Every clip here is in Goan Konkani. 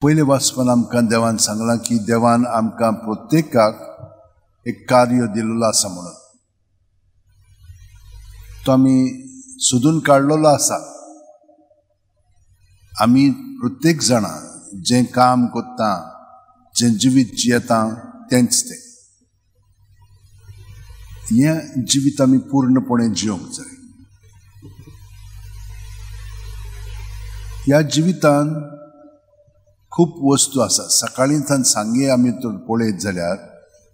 पयले वाचपान आमकां देवान सांगलां की देवान आमकां प्रत्येकाक एक कार्य दिल्लो आसा म्हणून तो आमी सोदून काडलेलो आसा. आमी प्रत्येक जाणां जें काम करता, जें जिवीत जियेता तेंच तें. हें जिवीत आमी पूर्णपणे जिवंक जाय. ह्या जिवितान खूब वस्तू आसा. सकाळींच्यान सांगे आमी तर पळयत जाल्यार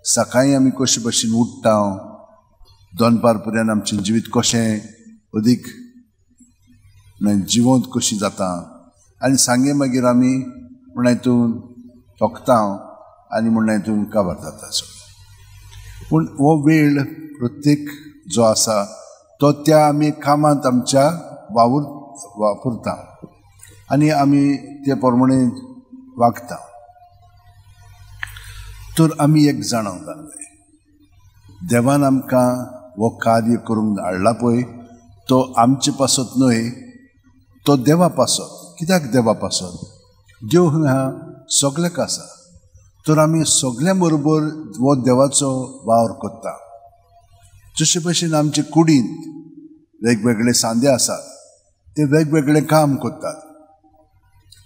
सकाळीं आमी कशे भशेन उठ्ठा, दनपार पर्यंत आमचें जिवीत कशें अदीक जिवंत कशी जाता आनी सांगे मागीर आमी म्हण हितून थोकता आनी म्हण हितून काबार जाता. पूण हो वेळ प्रत्येक जो आसा तो त्या आमी कामांत आमच्या वापरता आनी आमी ते प्रमाणे वागता. तर आमी एक जाणून जाय, देवान आमकां हो कार्य करूंक हाडला पळय तो आमचे पासत न्हय, तो देवा पासत. कित्याक देवा पासत? देव ह्या सगल्याक आसा. तर आमी सगल्यां बरोबर हो देवाचो वावर करता. जशे भशेन आमचे कुडींत वेगवेगळे सांदे आसात, ते वेगवेगळे काम करतात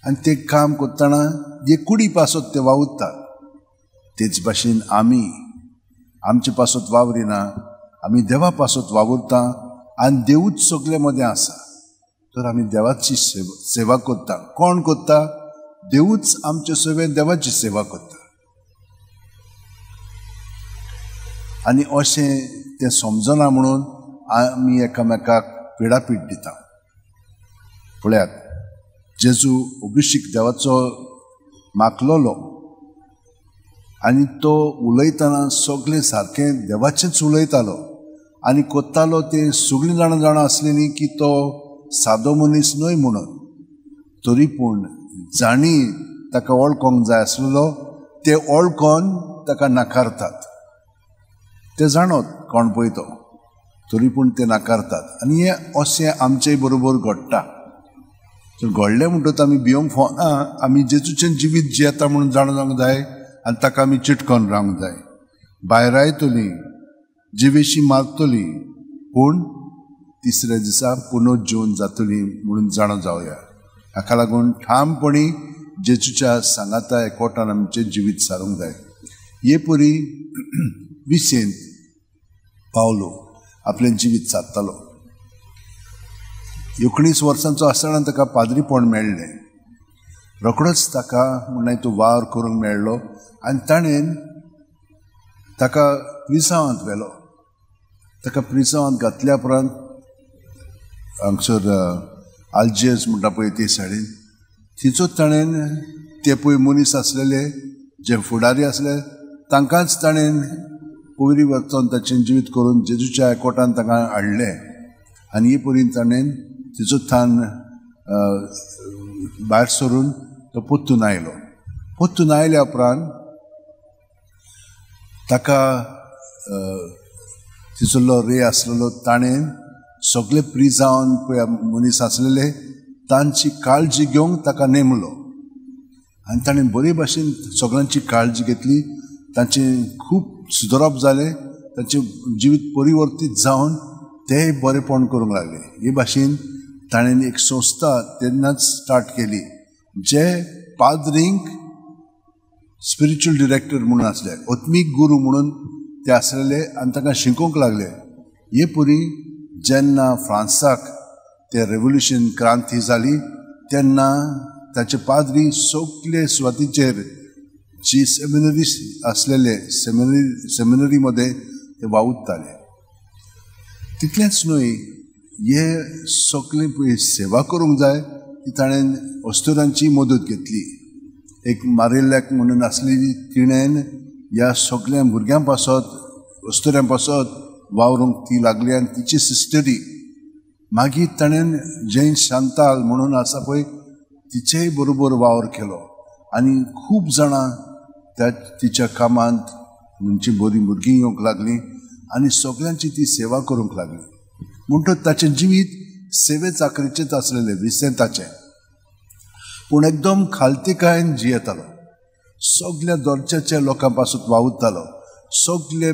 आनी ते काम करतना जे कुडी पासत ते वावुरतात. तेच भाशेन आमी आमचे पासत वावरिना, आमी देवा पासत वावुरता आनी देवूच सगळे मदें आसा. तर आमी देवाची सेवा करता. कोण करता? देवूच आमचे सेवेन देवाची सेवा करता. आनी अशें तें समजना म्हणून आमी एकामेकाक पिडापीड दिता. पळयात, जेजू अभिषेक देवाचो मागलोलो आनी तो उलयतना सगळें सारकें देवाचेंच उलयतालो आनी कोत्तालो. ते सगळीं जाणां जाणां आसलेली की तो सादो मनीस न्हय म्हणून. तरी पूण जाणी ताका वळखोंक जाय आसलेलो ते वळखोन ताका नाकारतात. ते जाणत कोण पळय तो, तरी पूण ते नाकारतात. आनी हें अशें आमचे बरोबर घडटा. तर घडलें म्हणटकच आमी भिवंक फावना. आमी जेजूचें जिवीत जियेता म्हणून जाणा जावंक जाय आनी ताका आमी चिटकोन रावंक जाय. भायरायतली, जिवेशी मारतली, पूण तिसऱ्या दिसा पुनर्जीवन जातली म्हणून जाणा जावया. हाका लागून ठामपणी जेजूच्या सांगाता एकवटान आमचें जिवीत सारूंक जाय. हे परी विसेंत पावलो आपलें जिवीत सारतालो. 19 वर्सांचो आसतना ताका पाद्रीपण मेळ्ळें. रोखडोच ताका म्हणल्यार तो वावर करूंक मेळ्ळो आनी ताणें ताका प्रिसांवांत व्हेलो. ताका प्रिसांवांत घातल्या उपरांत हांगसर आल्जेर्स म्हणटा पळय ते सायडीन, थंयचो ताणें ते पळय मनीस आसलेले जे फुडारी आसले तांकांच ताणें पयलीं वचून ताचें जिवीत करून जेजूच्या एकवटान तांकां हाडलें आनी हे परीन ताणें तिचो थान भायर सरून तो परतून आयलो. परतून आयल्या उपरांत ताका तिचो रे आसलेलो ताणें सगळे प्रिजावन पळय मनीस आसलेले तांची काळजी घेवंक ताका नेमलो आनी ताणें बरे भाशेन सगळ्यांची काळजी घेतली. तांचें खूब सुदरप जालें, तांचें जिवीत परिवर्तीत जावन ते बरेपण करूंक लागले. हे भाशेन ताणें एक संस्था तेन्नाच स्टार्ट केली जे पाद्रींक स्पिरिच्युअल डिरेक्टर म्हणून आसले, आत्मीक गुरू म्हणून ते आसलेले आनी तांकां शिकोवंक लागले. हे परी जेन्ना फ्रांसाक ते रेवोल्युशन क्रांती जाली तेन्ना ताचे पाद्री सगळे सुवातीचेर जी सेमिनरी आसलेले सेमिनरीमध्ये ते वावुरताले. तितलेंच न्हय, हे सगळें पळय सेवा करूंक जाय ती ताणें अस्तुरांची मदत घेतली. एक मारिल्ल्याक म्हणून आसलेली तिणें ह्या सगळ्या भुरग्यां पासत अस्तुऱ्यां पासत वावरूंक ती लागली आनी तिची सिस्टरी. मागीर ताणें जैन शांताल म्हणून आसा पळय तिचेय बरोबर वावर केलो आनी खूब जाणां त्या तिच्या कामांत म्हणजे बरीं भुरगीं येवंक लागलीं आनी सगळ्यांची ती सेवा करूंक लागली. म्हणटकच ताचें जिवीत सेवे चाकरीचेंच आसलेलें विसेंताचें. पूण एकदम खालतीकायेन जियेतालो. सगल्या दर्जाच्या लोकां पासून वावुरतालो. सगले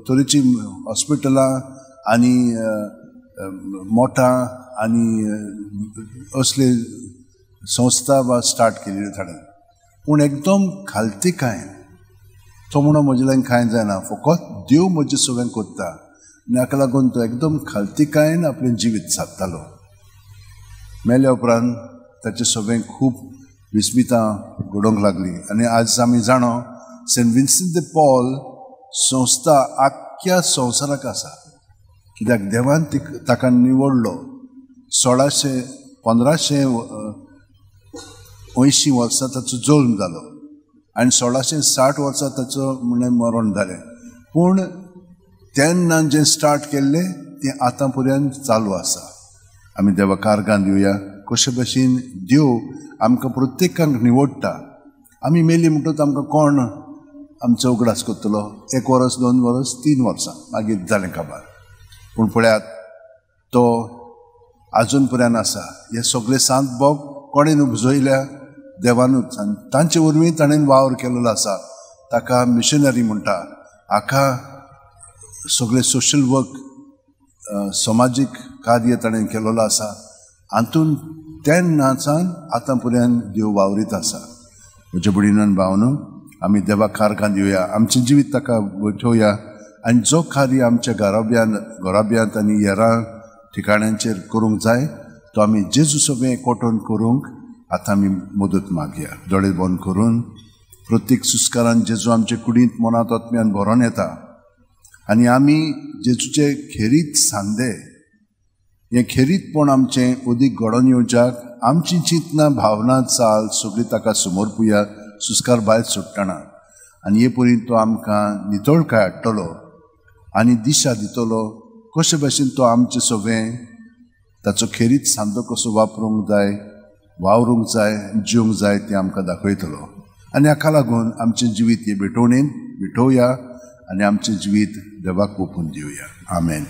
तरेची हॉस्पिटलां आनी मोठां आनी असले संस्था वा स्टार्ट केल्ली ताणें. पूण एकदम खालतीकायेन तो म्हणून म्हजे लागीं कांय जायना, फकत देव म्हजें सगळें करता. आनी हाका लागून तो एकदम खालतीकायेन आपलें जिवीत सादतालो. मेल्या उपरांत ताचें सगळें खूब विस्मितां घडोवंक लागलीं. आनी आज आमी जाणो सेंट विन्सेंट दे पॉल संस्था आख्ख्या संवसाराक आसा, कित्याक देवान ताका निवडलो. 1580 वर्सां ताचो जल्म जालो आनी 1660 वर्सां ताचो म्हणलें मरण जालें. पूण तेन्ना जें स्टार्ट केल्लें तें आतां पर्यंत चालू आसा. आमी देवा कारगान दिवया कशे भशेन देव आमकां प्रत्येकांक निवडटा. आमी मेली म्हणटकच आमकां कोण आमचो उगडास करतलो? 1 वर्स, 2 वर्स, 3 वर्सां मागीर जालें काबार. पूण पळयात तो आजून पर्यंत आसा. हे सगळे सांत बोग कोणें उपजयल्या? देवानूच. आनी तांचे वरवीं ताणें वावर केल्लो आसा. ताका मिशनरी म्हणटा. हाका सगळे सोशल वर्क, समाजीक कार्य ताणें केल्लो आसा. हातून तेन्नासान आतां पर्यंत देव वावरीत आसा. म्हज्या भयणीन भावनो, आमी देवाक कारगान दिवया, आमचें जिवीत ताका ठेवया आनी जो कार्य आमच्या घराब्यांत आनी हेरां ठिकाण्यांचेर करूंक जाय तो आमी जेजू सगळें एकवटून करूंक आतां आमी मदत मागया. दोळे बंद करून प्रत्येक सुस्कारान जेजू आमचे कुडींत मनांत आत्म्यान भरोन येता आनी आमी जेजूचे खेरीत सांदे हें खेरीतपण आमचें अदीक घडोवन येवच्याक आमची चिंतना, भावना, चाल सगळी ताका समर्पुया सुस्कार भायर सोडटना. आनी हे परी तो आमकां नितळकाय हाडटलो आनी दिशा दितलो कशे भशेन तो आमचें सगळें ताचो खेरीत सांदो कसो वापरूंक जाय, वावरूंक जाय, जिवंक जाय तें आमकां दाखयतलो. आनी हाका लागून आमचें जिवीत हे भेटवणेन भेटोवया आनी आमचें जिवीत देवाक ओपून दिवया. आमेन.